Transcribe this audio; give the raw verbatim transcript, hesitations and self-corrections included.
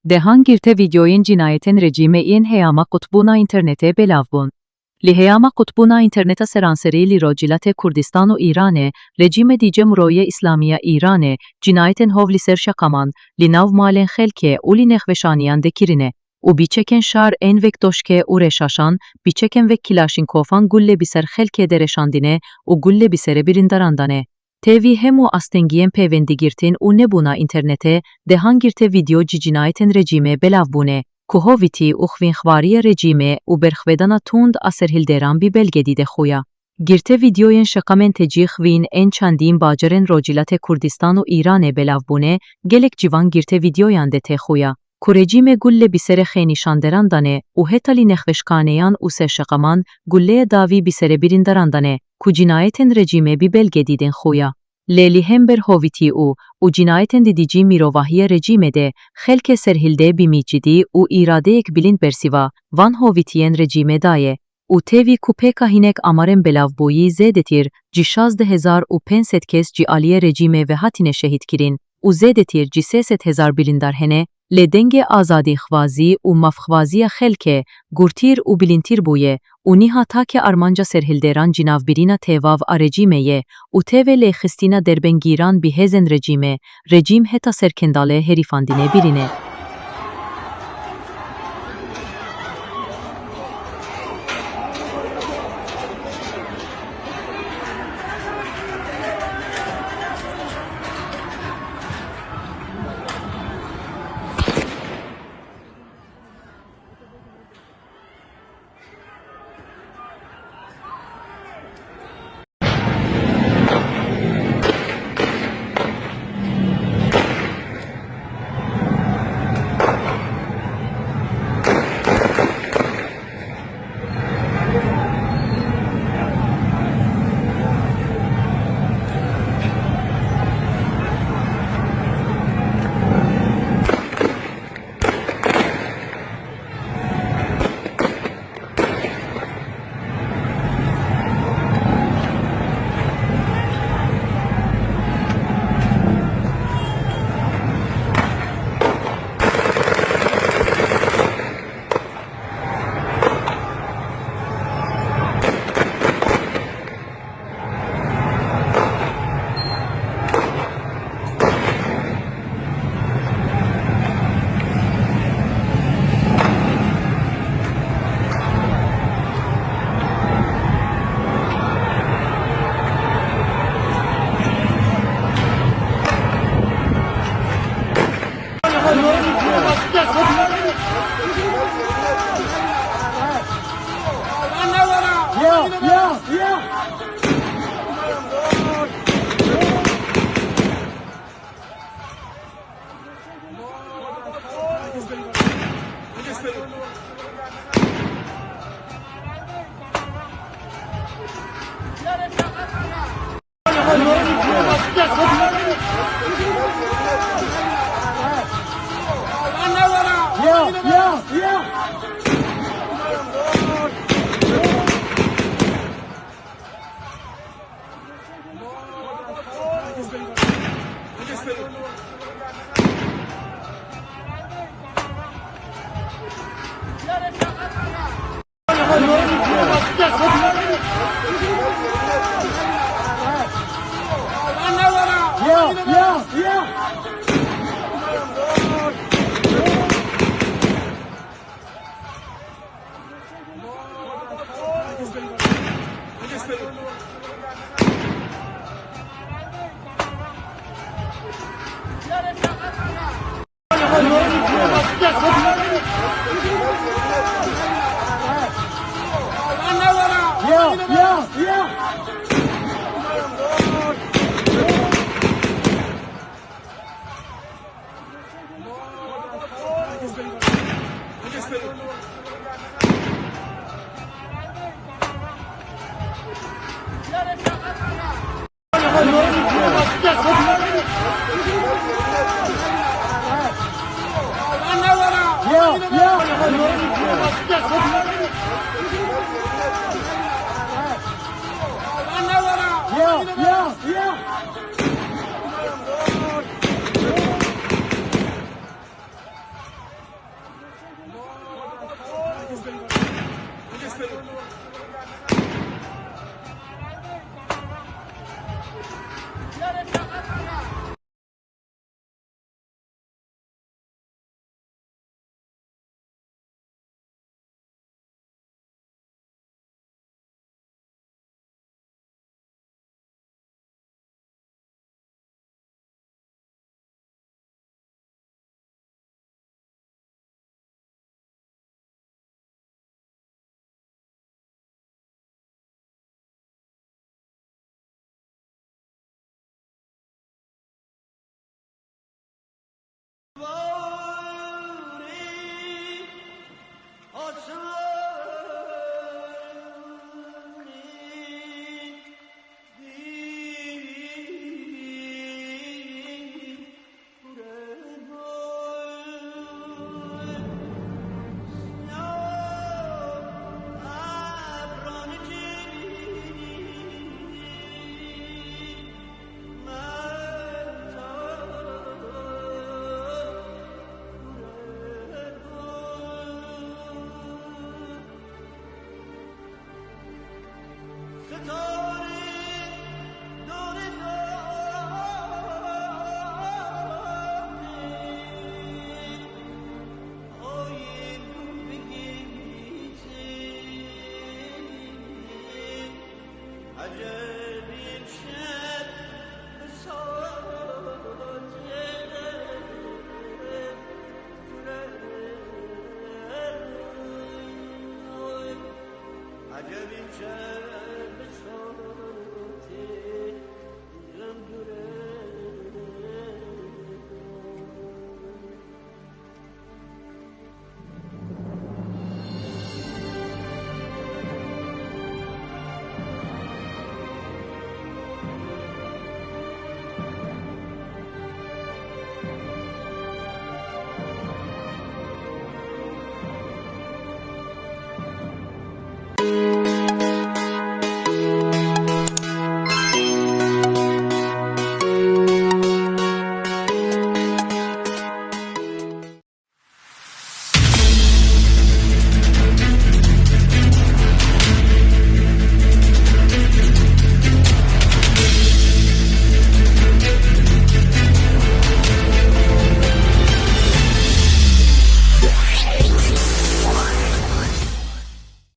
Dehan girte vîdyoyên cînayetên rejîmê yên heyama qutbûna înternetê belav bûn. Li heyama qutbûna înterneta seranserî li Rojhilatê Kurdistan û Îranê, rejîmê dîce Miroyê Îslamî ya Îranê, cînayetên hov li ser şeqaman, li nav malên xelkê û li nexweşaniyan de kirine. Û bi çekên şar ên wek doşkê û rêşaşan, bi çekên wek kilaşînkofan gulle bi ser xelkê de rêşandine û gulle bi serê birindaran dane. Tevî hemû astengiyên pêvendî girtin û nebûna înternetê, dehan girte vîdyo ji cînayetên rejîmê belav bûne, ku hovîtî û xwînxwariya rejîmê û berxwedana tund a serhildêran bi belgedî de xuya. Girte vîdyoyên şeqamên tecî xwîn ên çandîn bajarên Rojhilatê Kurdistan û Îranê belav bûne, gelek ciwan girte vîdyoyan de tê xuya, ku rejîmê gulle bi serê xênîşanderan dane û heta li nexweşxaneyan û ser şeqaman, gulleyê dawî bi serê birindaran dane, ku cînayetên rejîmê bi belgedî dên xuya. Lê li hember hovîtî û, û cînayetên di dîcî mirovahiya rejîmê de, xelkê serhilde bi mîcidî û îradeyek bilind bersiva van hovîtiyên rejîmê daye. Û tevî ku pêka hinek amarên belavbûyî zêdetir ji şazdeh hezar û pênc sed kes ji aliyê rejîmê ve hatine şehîdkirin û zêdetir ji sê sed hezar bilindar hene, lê dengê azadîxwazî û mafxwaziya xelkê gurtir û bilindtir bûye û niha take armanca serhildêran cinavbirîna tevav a rejîmê ye û tevê lêxistina derbengîran bi hêzên rejîmê, rejîm heta ser kendalê herifandine birîne.